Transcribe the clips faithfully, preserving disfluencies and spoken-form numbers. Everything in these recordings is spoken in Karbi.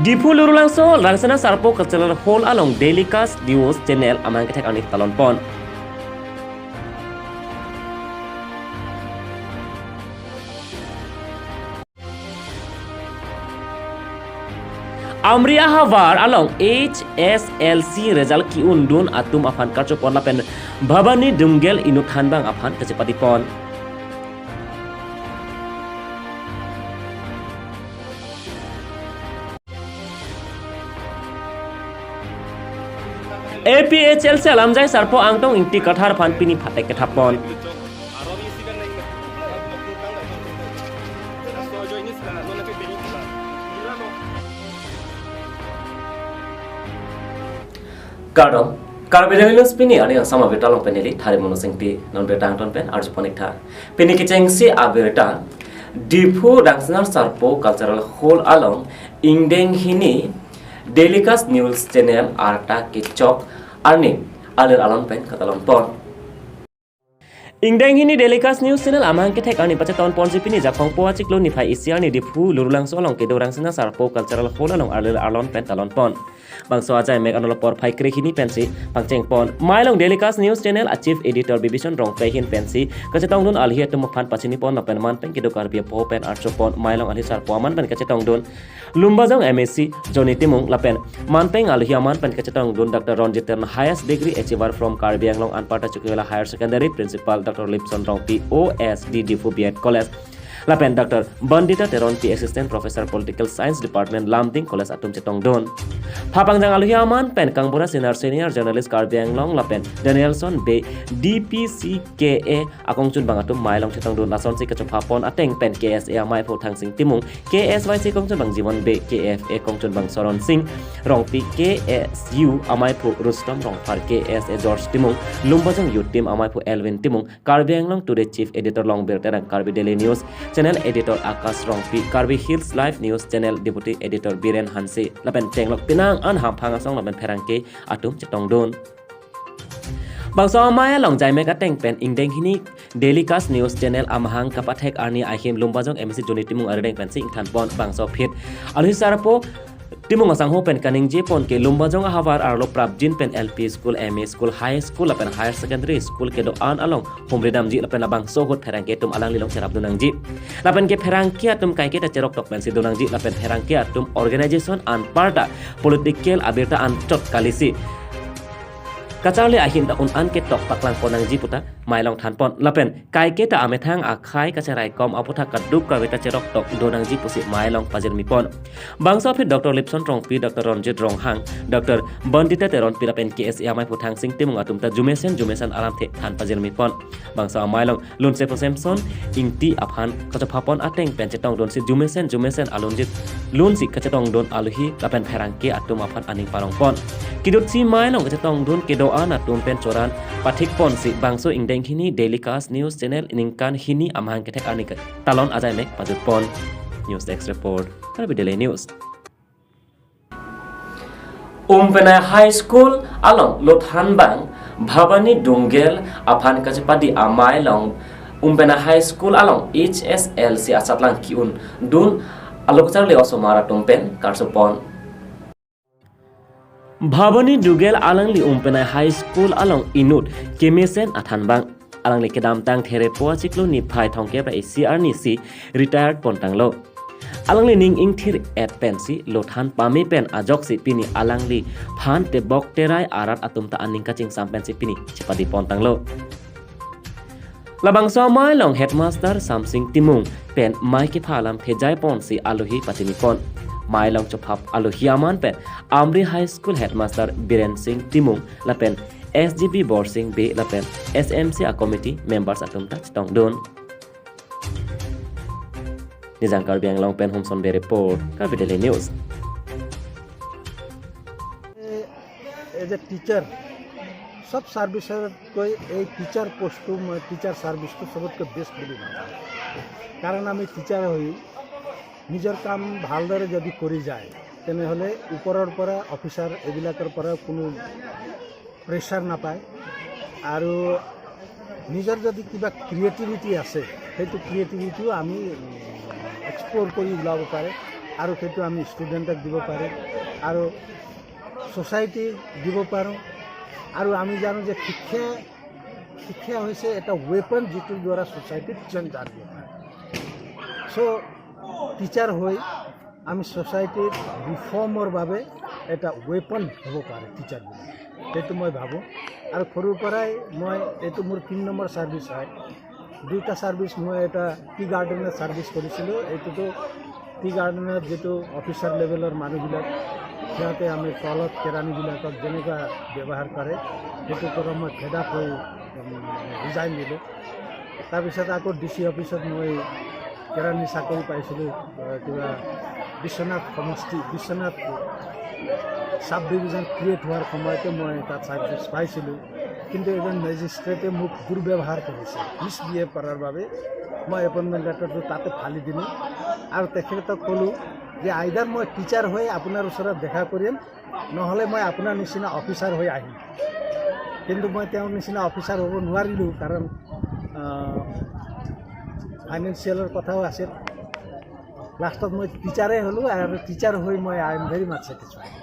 Diphu Lurulangso Rangsina Sarpo Cultural Hall along Daily Cast News Channel amahang kethek arni talon pon. Amri ahavar along H S L C result ki-un dun atum aphan karcho pon lapen Bhavani Dunggel inut thanbang aphan kachepadi pon. A P H L C alamjai Sarpo Angtong Ingti Kathar aphan pini phatek kethap pon. Kardom, Karbi Daily News pini arni asam abirta along pen neli Thari Mono Singpi, non birta angton pen arju pon ik tha. Pini kechengsi abirta, Diphu Rangsina Sarpo Cultural Hall along ingdeng hini Daily Cast News Channel arta kechok arni alir alon pen katalon pon. Ingdeng hini Daily Cast News Channel amahang kethek arni pachetong ponsi pini Jakhong po achiklo niphai isi arni Diphu Lurulangso along kedo Rangsina Sarpo Cultural Hall along alir alon pen talon pon. Bangso ajai mek anolo porphai kre hini pensi pangcheng pon. Mailong Daily Cast News Channel a Chief Editor Bibison Rongpi ahin pensi kachetong dun alhi atum aphan pachini pon lapen man pen kedo Karbi apho pen archo pon. Mailong alhi Sarpo aman pen kachetong dun Lumbajong M A C Johnny Timung lapen man pen alhi aman pen kachetong dun Doctor Ronjit Teron, Highest Degree Achiever from Karbi Anglong Anparta Chukihola Higher Secondary, Principal Doctor Lipson Rongpi, O S D Diphu B Ed College, lapen Doctor Bandita Teronpi, Assistant Professor, Political Science Department, Lumding College atum chetong dun. Phapangjang alhi aman pen kangbura senior senior journalist Karbi Anglong lapen Danielson Bey, D P C K A akongchunbang atum mailong chetong dun. Lasonsi kachopha pon ateng pen K S A amaiphu Thangsing Timung, K S Y C kongchunbang Jimon Bey, K F A kongchunbang Soron Sing Rongpi, K S U amaiphu Rustom Rongphar, K S A George Timung, Lumbajong Youth Team amaiphu Elvin Timung, Karbi Anglong Today Chief Editor Longbir Terang, Karbi Daily News Channel Editor Akash Rongpi, Karbi Hills Live News Channel Deputy Editor Biren Hanse lapen tenglok penang an hamphang asong lapen pherangke atum chetong dun. Bangso amai along jaimek ateng pen ingdeng hini Daily Cast News Channel amahang kapathek arni ahim Lumbajong M A C Johnny Timung arideng pensi ingthan pon. Bangso aphi alhi Sarpo Timung asangho pen kaningje pon ke Lumbajong ahavar arlo prapjin pen L P School, M E School, High School lapen Higher Secondary School kedo-an along humri damji lapen labangso ahut pherangke atum alangli along cherap dun nangji. Lapen ke pherangke atum kaiketa cheroktok pensi dun nangji lapen pherangke atum organization anparta political abirta anchot kalisi kacharli ahin ta un-an ketok paklang pon nangji puta mailong than pon. Lapen kaiketa amethang akhai kacherai kom aputhak kaduk kaveta cheroktok dun nangji pusi mailong pajirmi pon. Bangso aphi Doctor Lipson Rongpi, Doctor Ronjit Ronghang, Doctor Bandita Teronpi lapen K S A amaiphu Thangsing Timung atum ta jumesen jumesen alamthe than pajirmi pon. Bangso amailong Lunsepo Samson Ingti aphan kachopha pon ateng pen chetong dunsi jumesen jumesen alunjit lunsi kachetong dun alhi lapen pherangke atum aphan aning parong pon. Kidutsi mailong kachetong dun kedo-an atum pen choran pathik ponsi bangso ingdeng hini Daily Cast News Channel ningkan hini amahang kethek arni ke talon ajai mek pajut pon. News Desk Report, Karbi Daily News. Umpenai High School along lothanbang Bhavani Dunggel aphan kachepadi amailong Umpenai High School along H S L C asatlang ki-un dun alo kacharli osomar atum pen karcho pon. Bhavani Dunggel alangli Umpenai High School along inut kemesen athanbang. Alangli kedamtang Therepo achiklo niphai thomkep ra isi arni si retired pon tanglo. Alangli ning ingthir et pensi lothan pame pen ajoksi pini alangliphan tebok terai arat atum ta aning kachingsam pensi pini chepadi pon tanglo. Labangso amailong Headmaster Samsing Timung pen mei kepha alamthe jai ponsi alohi pachini pon. Mailong chophap alohi aman pen Amri High School Headmaster Biren Sing Timung lapen S G B Borsing Bey lapen S M C a committee members atum ta chetong dun. Nijang Karbi Anglong pen Homson Bey report, Karbi Daily News. As a teacher, সব ছাৰ্ভিচতকৈ এই টিচাৰ পোষ্টটো, মই টিচাৰ ছাৰ্ভিচটো চবতকৈ বেষ্ট বুলি ভাবোঁ। কাৰণ আমি টিচাৰ হৈ নিজৰ কাম ভালদৰে যদি কৰি যায়, তেনেহ'লে ওপৰৰ পৰা, অফিচাৰ এইবিলাকৰ পৰা কোনো প্ৰেছাৰ নাপায়। আৰু নিজৰ যদি কিবা ক্ৰিয়েটিভিটি আছে, সেইটো ক্ৰিয়েটিভিটিও আমি এক্সপ্ল'ৰ কৰি ওলাব পাৰে। আৰু সেইটো আমি ষ্টুডেণ্টক দিব পাৰোঁ আৰু ছ'চাইটি দিব পাৰোঁ। আৰু আমি জানো যে শিক্ষা, শিক্ষা হৈছে এটা ৱেপন, যিটোৰ দ্বাৰা ছ'চাইটিত চেঞ্জ আনিব পাৰে। চ' টিচাৰ হৈ আমি ছ'চাইটিৰ ৰিফৰ্মৰ বাবে এটা ৱেপন হ'ব পাৰে টিচাৰবিলাক, সেইটো মই ভাবোঁ। আৰু সৰুৰ পৰাই মই, এইটো মোৰ তিনি নম্বৰ ছাৰ্ভিচ হয়। দুটা ছাৰ্ভিচ, মই এটা টি গাৰ্ডেনত ছাৰ্ভিচ কৰিছিলোঁ। এইটোতো টি গাৰ্ডেনত যিটো অফিচাৰ লেভেলৰ মানুহবিলাক, সিহঁতে আমি তলত কেৰাণীবিলাকক যেনেকুৱা ব্যৱহাৰ কৰে, সেইটোৰ পৰা মই ফেড আপ হৈ, উম, ৰিজাইন দিলোঁ। তাৰপিছত আকৌ ডি চি অফিচত মই কেৰাণী চাকৰি পাইছিলোঁ। আহ, কিবা বিশ্বনাথ সমষ্টি, বিশ্বনাথ ছাব ডিভিজন ক্ৰিয়েট হোৱাৰ সময়তে মই তাত ছাৰ্ভিচ পাইছিলোঁ। কিন্তু এজন মেজিষ্ট্ৰেটে মোক দুৰ্ব্যৱহাৰ কৰিছে, মিছবিহেভ কৰাৰ বাবে মই এপইণ্টমেণ্ট লেটাৰটো তাতে ফালি দিলোঁ আৰু তেখেতক ক'লোঁ যে আইদাৰ মই টিচাৰ হৈ আপোনাৰ ওচৰত দেখা কৰিম, নহ'লে মই আপোনাৰ নিচিনা অফিচাৰ হৈ আহিম। কিন্তু মই তেওঁৰ নিচিনা অফিচাৰ হ'ব নোৱাৰিলোঁ, কাৰণ, আহ, ফাইনেন্সিয়েলৰ কথাও আছিল। লাষ্টত মই টিচাৰে হ'লোঁ আৰু টিচাৰ হৈ মই, I am very much satisfied।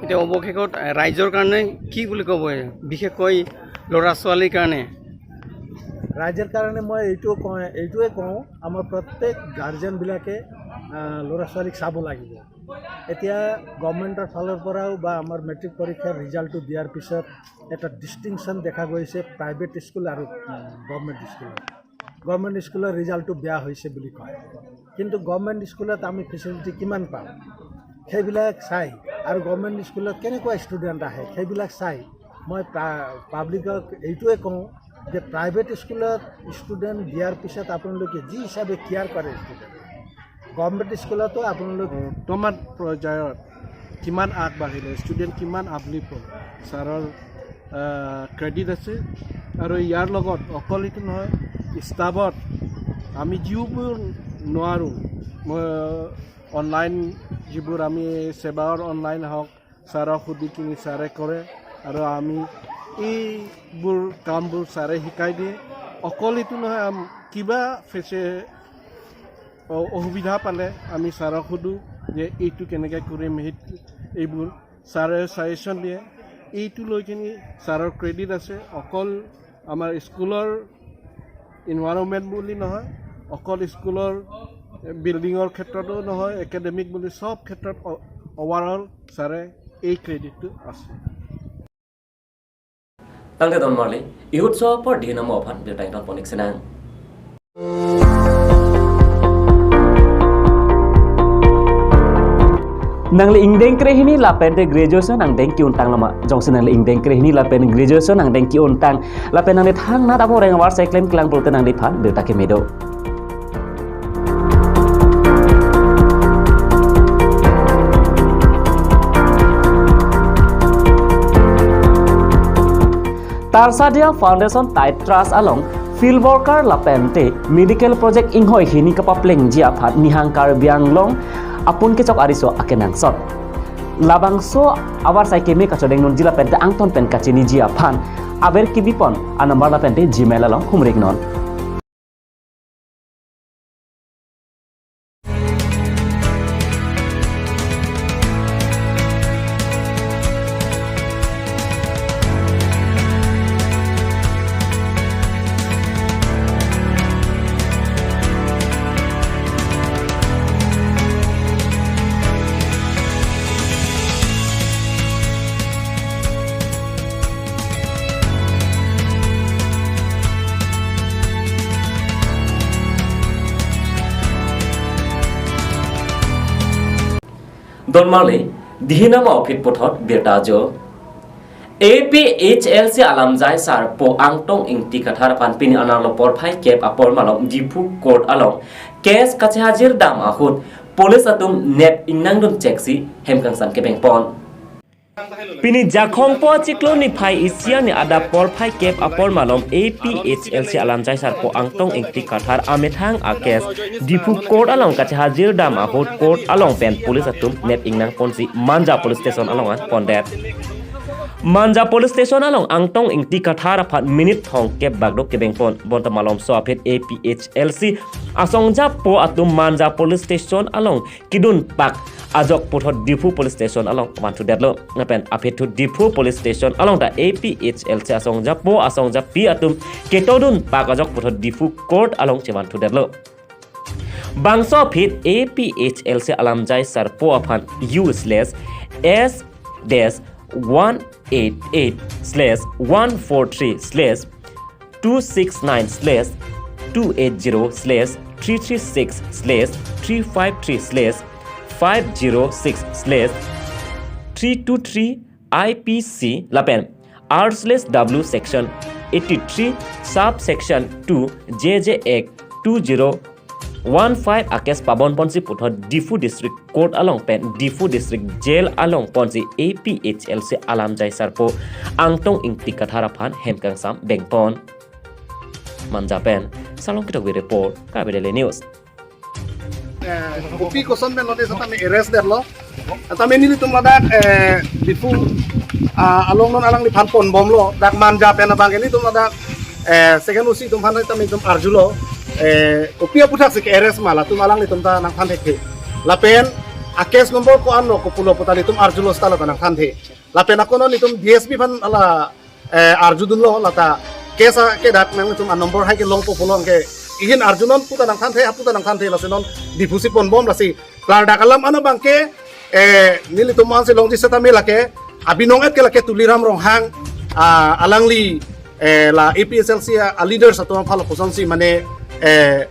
এতিয়া অৱশেষত, এ, ৰাইজৰ কাৰণে কি বুলি ক'ব, এ, বিশেষকৈ ল'ৰা ছোৱালীৰ কাৰণে? ৰাইজৰ কাৰণে মই এইটো কওঁ, এইটোৱে কওঁ, আমাৰ প্ৰত্যেক গাৰ্জেনবিলাকে, আহ, ল'ৰা ছোৱালীক চাব লাগিব। এতিয়া গভৰ্ণমেণ্টৰ ফালৰ পৰাও বা আমাৰ মেট্ৰিক পৰীক্ষাৰ ৰিজাল্টটো দিয়াৰ পিছত এটা ডিষ্টিংশ্যন দেখা গৈছে প্ৰাইভেট স্কুল আৰু, উম, গভৰ্ণমেণ্ট স্কুলত। গভৰ্ণমেণ্ট স্কুলৰ ৰিজাল্টটো বেয়া হৈছে বুলি কয়, কিন্তু গভৰ্ণমেণ্ট স্কুলত আমি ফেচিলিটি কিমান পাওঁ সেইবিলাক চাই, আৰু গভৰ্ণমেণ্ট স্কুলত কেনেকুৱা ষ্টুডেণ্ট আহে সেইবিলাক চাই মই প্ৰা-, পাব্লিকক এইটোৱে কওঁ যে প্ৰাইভেট স্কুলত ষ্টুডেণ্ট দিয়াৰ পিছত আপোনালোকে যি হিচাপে কেয়াৰ কৰে ষ্টুডেণ্ট, গভৰ্ণমেণ্ট স্কুলতো আপোনালোক বৰ্তমান পৰ্যায়ত কিমান আগবাঢ়িলে, ষ্টুডেণ্ট কিমান আপলিফ্ট হ'ল, ছাৰৰ, আহ, ক্ৰেডিট আছে। আৰু ইয়াৰ লগত অকল এইটো নহয়, ষ্টাফত আমি যিবোৰ নোৱাৰোঁ, ম-, অনলাইন যিবোৰ আমি সেৱাৰ অনলাইন হওক, ছাৰক সুধি কিনি ছাৰে কৰে আৰু আমি এইবোৰ কামবোৰ ছাৰে শিকাই দিয়ে। অকল এইটো নহয়, আম-, কিবা ফেচে-, অ-, অসুবিধা পালে আমি ছাৰক সোধোঁ যে এইটো কেনেকৈ কৰিম, সেই এইবোৰ ছাৰে ছাজেশ্যন দিয়ে। এইটো লৈ কিনি ছাৰৰ ক্ৰেডিট আছে। অকল আমাৰ স্কুলৰ এনভাইৰনমেণ্ট বুলি নহয়, অকল স্কুলৰ বিল্ডিঙৰ ক্ষেত্ৰতো নহয়, একাডেমিক বুলি সব ক্ষেত্ৰত অ-, অভাৰঅল ছাৰে এই ক্ৰেডিটটো আছে। Tangte don marli, ihut so apor di namo aphan birta ington ponik senang. Nangli ingdeng krehini lapen te graduation nangdeng ki-untang lama. Jongsi nangli ingdeng krehini lapen graduation nangdeng ki-untang lapen nangli thangnat amo reng avar seklem klang pulote nangliphan birta keme do. Tarsadia Foundation Tight Trust along field worker lapen te medical project inghoi hini kapaplengji aphan Nihang Karbi Anglong apun kechok ariso akenangsot. Labangso avarsai keme kachodeng nunji lapen te angton pen kachiniji aphan aber kibipon anumber lapen te Gmail along humrik non. Don marli, dihinama ophit puthot birta ajo. A P H L C alamjai sarpo Angtong Ingti Kathar aphan pini anerlo porphai kep apor malom Diphu Court along case kachehajir dam ahut police atum nep ingnangdun cheksi hem kangsam kebengpon. Pini Jakhong po chiklo niphai isi arni adap porphai kep apor malom A P H L C alamjai sarpo Angtong Ingti Kathar amethang a case Diphu Court along kachehajir dam ahut court along pen police atum nep ingnangponsi Manja Police Station along an pondet. Manja Police Station along Angtong Ingti Kathar aphan minute thomkep bak do kebengpon. Bonta malomso aphi A P H L C asong japo atum Manja Police Station along kedun pak ajok puthot Diphu Police Station along vanthudetlo. Lapen aphi thu Diphu Police Station along ta A P H L C asong japo asong japi atum ketodun pak ajok puthot Diphu Court along chevanthudetlo. Bangso aphi A P H L C alamjai sarpo aphan U slash S dash one eight eight slash one four three slash two six nine slash two eight zero slash three three six slash three five three slash five zero six slash three two three I P C lapen R slash W section eighty-three subsection two J J Act two zero one five a case pabon ponsi puthot Diphu District Court along pen Diphu District Jail along ponsi A P H L C alamjai sarpo Angtong Ingti Kathar aphan hem kangsam bengpon. Manja pen Salom Kitokbi report, Karbi Daily News. Eh, kopi koson pen lone setame arrest detlo. Setame nelitum ladak, eh, Diphu, ah, along non alangliphan ponbomlo. Dak Manja pen abang nelitum ladak, eh, second O C atum aphan setame itum arjulo. Eh, kopi aputhaksi ke-arrest ma latum alanglitum ta nangthan thekthe. Lapen a case number ko-an lo kopulo puta nelitum arjulo seta la ta nangthanthe. Lapen ako non nelitum D S P aphan hala, eh, arjudunlo lata case akedak nangtum a number hai kelongpo pulo anke ihin arjunon puta nangthanthe, aputa nangthanthe, lasi non Diphu si ponbom lasi klardak alam an abang ke, eh, nelitum ansi longji setame lake abinong et ke lake Tuliram Ronghang, ah, alangli, eh, la A P H L C a, a leaders atum aphan lapuson si mane, eh,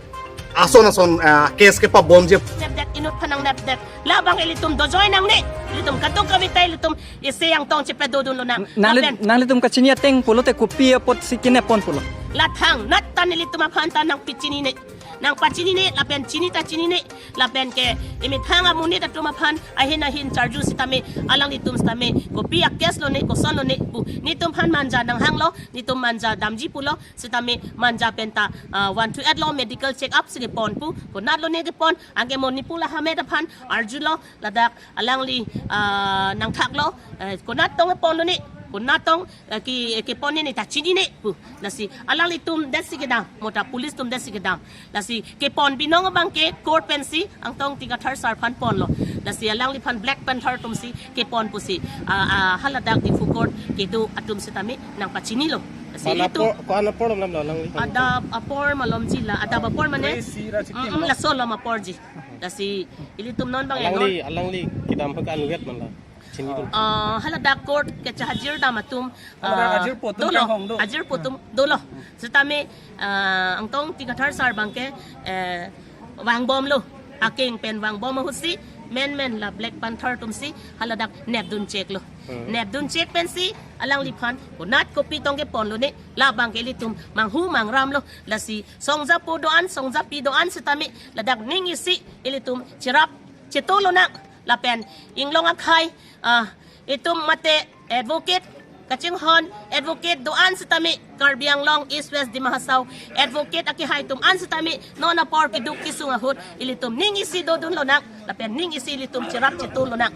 ason ason, ah, case kepabomji. Nepdet, inut aphan nangnepdet. Labang ilitum dojoi nangne. Ilitum kadokave ta ilitum isi Angtong chepedodunlo nang. Nangli, lapen nanglitum kachini ateng pulote kopi apotsi kenepon pulo? La thangnat ta nelitum aphan ta nangpachinine. Nangpachinine, lapen chini ta chinine. Lapen ke imethang amonit atum aphan ahin ahin charju setame alanglitum setame kopi a case lone, koson lone pu. Nelitum aphan Manja nanghanglo, nelitum Manja damji pulo, setame Manja pen ta, ah, vanthu-etlo, medical check up si kepon pu. Konat lone kepon, anke mo Diphu la hamet aphan arjulo, ladak alangli, ah, nangthaklo, eh, konat tong kepon lone, konat tong, eh, ke, keponne ta chinine pu. Lasi alanglitum detsi kedam, mo ta police atum detsi kedam. Lasi kepon binong abang ke court pensi Angtong Ingti Kathar sir aphan ponlo. Lasi alangliphan Black Panther atum si kepon pusi, ah, ah, haladak Diphu Court kedo atum setame nangpachinilo. Lasi mana ilitum apor, ko-an apor lam lo alangli? Adap apor malomji la, adap apor mane? Kre isi ra chitim mm, lo. Laso alom aporji. Lasi ilitum non abang alangli, enon. Alangli kedam aphan ka-an vet man la? Chinidun. Ah, haladak court kechahajir dam atum, haladak ah, ajirpo atum dolo, kanghong do. Ajirpo atum dolo. Setame, ah, Angtong Ingti Kathar sir abang ke, eh, vangbomlo. Akeng pen vangbom ahutsi, menmen la Black Panther atum si haladak nepdun cheklo. Hmm. Nepdun chek pensi alangliphan konat kopi tong kepon lone, labang ke ilitum manghu mangramlo. Lasi song japo do-an, song japi do-an setame ladak ning isi ilitum cherap chetu lonang. Lapen inglong akhei, ah, itum mate advocate, kachinghon advocate do-an setame, Karbi Anglong East West Dima Hasao advocate akehai atum an setame non apor keduk kesung ahut ilitum ning isi dodun lonang, lapen ning isi ilitum cherap chetu lonang.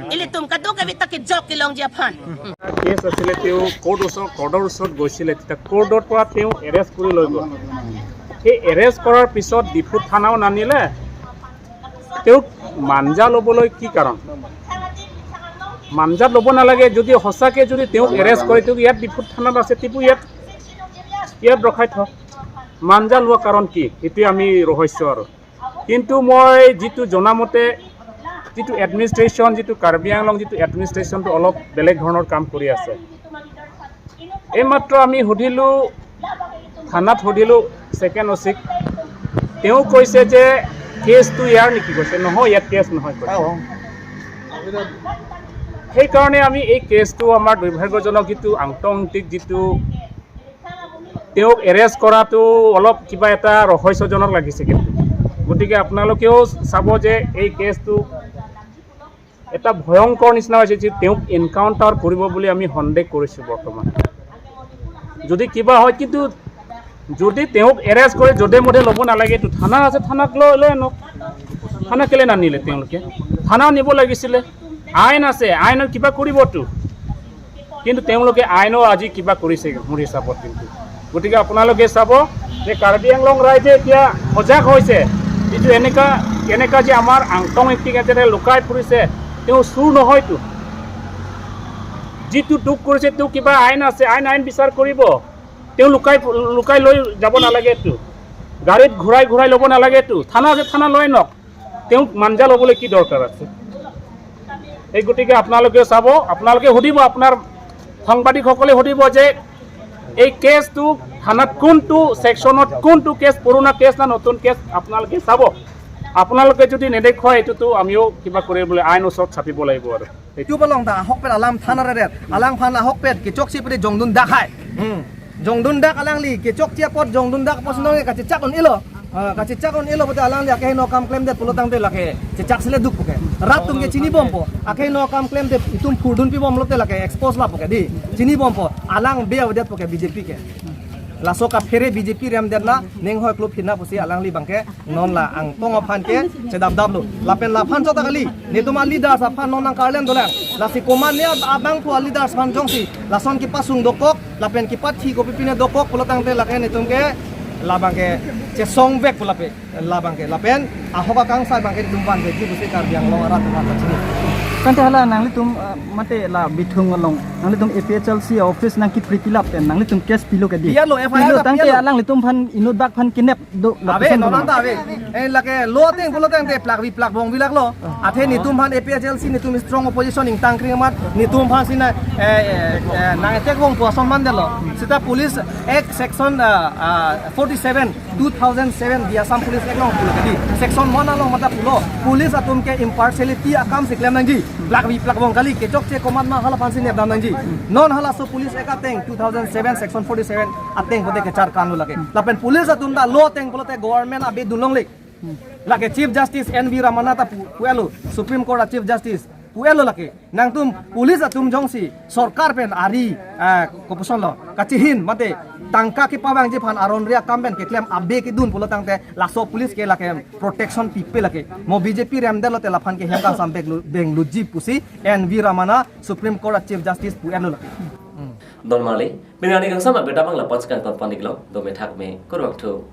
Ilitum kadokave ta kejok kelongji aphan. Case আছিলে, তেওঁ কোৰ্ট ওচৰ, কোৰ্টৰ ওচৰত গৈছিলে, তেতিয়া কোৰ্টৰ পৰা তেওঁ এৰেষ্ট কৰি লৈ গ'ল। সেই এৰেষ্ট কৰাৰ পিছত ডিফু থানাও নানিলে। তেওঁক মাঞ্জা ল'বলৈ কি কাৰণ? মাঞ্জাত ল'ব নালাগে। যদি সঁচাকে যদি তেওঁক এৰেষ্ট কৰে, তেওঁক ইয়াত ডিফু থানাত আছে, ডিফু ইয়াত, ইয়াত ৰখাই থওক। মাঞ্জা লোৱা কাৰণ কি? সেইটোৱে আমি ৰহস্য আৰু। কিন্তু মই যিটো জনামতে, যিটো এডমিনিষ্ট্ৰেশ্যন, যিটো কাৰ্বি আংলং যিটো এডমিনিষ্ট্ৰেশ্যনটো অলপ বেলেগ ধৰণৰ কাম কৰি আছে। এইমাত্ৰ আমি সুধিলোঁ, থানাত সুধিলোঁ ছেকেণ্ড অ' চিক, তেওঁ কৈছে যে কেছটো ইয়াৰ নেকি কৈছে, নহয়, ইয়াত কেছ নহয় কৈছে। সেইকাৰণে আমি এই কেছটো আমাৰ দুৰ্ভাগ্যজনক, যিটো আংটং ইংটিক যিটো তেওঁক এৰেষ্ট কৰাটো অলপ কিবা এটা ৰহস্যজনক লাগিছে কিন্তু। গতিকে আপোনালোকেও চাব যে এই কেছটো এটা ভয়ংকৰ নিচিনা হৈছে, যে তেওঁক এনকাউণ্টাৰ কৰিব বুলি আমি সন্দেহ কৰিছোঁ বৰ্তমান। যদি কিবা হয়, কিন্তু যদি তেওঁক এৰেষ্ট কৰে, যধে মধে ল'ব নালাগে, এইটো থানা আছে, থানাক লৈ, লৈ আনক। থানা কেলে নানিলে তেওঁলোকে? থানা নিব লাগিছিলে, আইন আছে, আইনত কিবা কৰিবতো। কিন্তু তেওঁলোকে আইনো আজি কিবা কৰিছে মোৰ হিচাপত। কিন্তু গতিকে আপোনালোকে চাব যে কাৰ্বি আংলং ৰাইজে এতিয়া সজাগ হৈছে, যিটো এনেকা, এনেকা যে আমাৰ আংটং এক্টিং এজেণ্টে লুকাই ফুৰিছে, তেওঁ চুৰ নহয়তো। যিটো দুখ কৰিছে, তেওঁ কিবা আইন আছে, আইন, আইন বিচাৰ কৰিব। তেওঁ লুকাই, লুকাই লৈ যাব নালাগেতো, গাড়ীত ঘূৰাই ঘূৰাই ল'ব নালাগেতো, থানা আছে, থানা লৈ নক, তেওঁক মাঞ্জা ল'বলৈ কি দৰকাৰ আছে? এই গতিকে আপোনালোকে চাব, আপোনালোকে সুধিব, আপোনাৰ সাংবাদিকসকলে সুধিব যে এই কেছটো থানাত কোনটো ছেকশ্যনত, কোনটো কেছ, পুৰণা কেছ না নতুন কেছ, আপোনালোকে চাব। আপোনালোকে যদি নেদেখুৱাই, এইটোতো আমিও কিবা কৰিবলৈ আইন ওচৰত চাপিব লাগিব আৰু। Tube along ta ahokpet alam than aredet. Alangphan ahokpet kechokche pede jongdun dak hai. Hmm. Jongdun dak alangli kechokche apot jongdun dak apot sinong kachechak un-elo. Ah, kachechak un-elo pote alangli akehingno akam klemdet pulo tangte lake chechak sile duk poke. Rat atum ke chinibompo. Akehingno akam klemdet itum phurdun pibom lote lake expose la poke di. Chinibompo. Alang be avedet poke B J P ke. Laso kaphere B J P remdet na, ning hoi klub hina pusi alangli abangke non la angtong aphan ke chedapdaplo. Lapen laphan chot ta kali, netum a-leaders aphan non nangkarlem dolang. Lasi komatne abangphu a-leaders aphan jongsi lason kepasung dokok lapen kepathi kopi pine dokok pulo tangte lake netum ke labangke chesongvek pu lape, labangke lapen ahok akangsai abangke netum vanvekji pusi Karbi Anglong arat atum aphan chini. Tangte hala nanglitum, eh, mate la Bithung along nanglitum A P H L C office nangkipri pilap pen nanglitum case pilo ke di. Pilo, F I R pilo, ta tangte pilo. Alanglitum aphan inut bak aphan kinep do. Ave, lapuson non do. Anta ave. Eh, lake lo ateng pulo tangte plak bi plak bong bilak lo. Athe netum aphan A P H L C netum strong opposition ingtang kring amat netum aphan sina, eh, eh, eh, nang attack bong puason mandetlo. Seta police act section, ah, ah, forty-seven, two thousand seven di Assam Police Act along pulo ke di. Section one along mata pulo. Police atum ke impartiality akam si klem nangji. Plak bi plak bong kali kechokche komat ma hala aphan si nepdam nangji. Non halaso Police Act ateng two thousand seven section forty-seven ateng pote kecharkan lo lake. Lapen police atum ta lo ateng pulote government abe dun longle. Lake Chief Justice N V Ramana ta pu-, pu-elo, Supreme Court a Chief Justice pu-elo lake. Nangtum police atum jongsi sorkar pen ari, eh, kopuson lo kachihin mate tangka kepavangji aphan aron ri akam pen keklem abe kedun pulo tangte laso police ke lake protection pipe lake. Mo B J P remdet lote laphan ke hem kangsam benglu-, benglutji pusi N V Ramana Supreme Court a Chief Justice pu-etlo lake. Don Marley, pini arni kangsam abirta abang la-anchot kangton pon-iklo, dome thakme, kurvangthu.